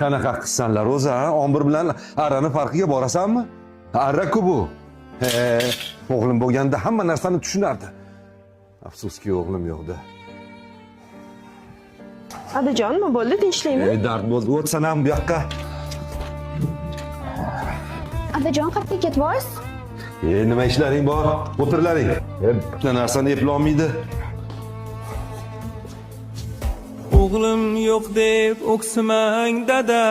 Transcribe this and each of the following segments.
Qanaqa qilsanlar o'zi, ha? Ombir bilan arrani farqiga borasanmi? Arra-ku bu. He, o'g'lim bo'lganda hamma narsani tushunardi. Afsuski, o'g'lim yo'qda. Adajon, nima bo'ldi? Tinchlikmi? Dard bo'ldi. O'tsan ham bu yoqqa. Adajon, qayerga ketyapsiz? Nima ishlaring bor? O'tirlaring. Bitta narsani eplolmaydi. O'g'lim yo'q deb o'ksimang dada,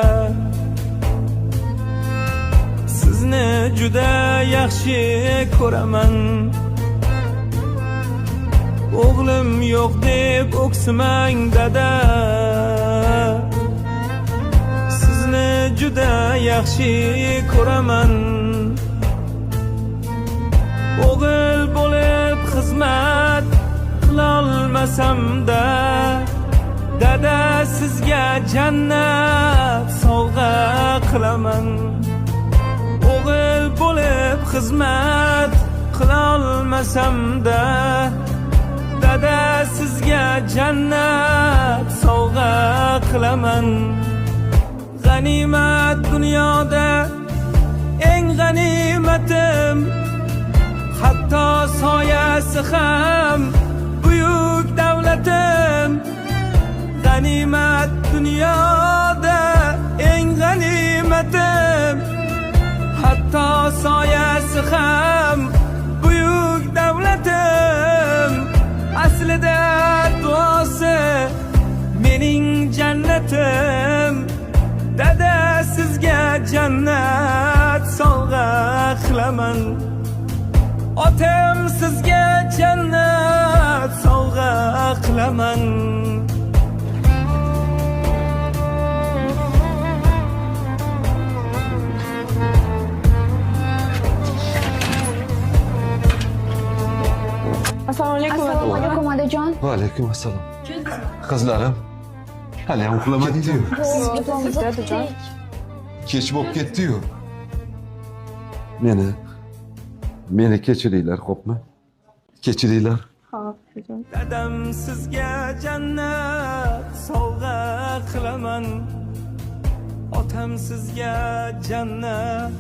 sizni juda yaxshi ko'raman. O'g'lim yo'q deb o'ksimang dada, sizni juda yaxshi ko'raman. O'g'il bo'lib xizmat qilolmasam-da, dada sizga jannat sovg'a qilaman. O'g'il bo'lib xizmat qilolmasam-da, dada sizga jannat sovg'a qilaman. G'animat dunyoda eng g'animatim, hatto soyasi ham buyuk davlatim. G'animat dunyoda eng g'animatim, hatto soyasi ham buyuk davlatim. Aslida duosi mening jannatim, dada sizga jannat sovg'a qilaman. Otam sizga jannat sovg'a qilaman. Assalomu alaykum. Assalomu alaykum, adajon. Va alaykum assalom. Qizlarim, hali ham uxlamadingiz-ku. Adajon. Kech bo'lib ketdi-yu. Meni kechiringlar, xo'pmi? Kechiringlar. Xo'p, adajon. Dadam sizga jannat sovg'a qilaman. Otam sizga jannat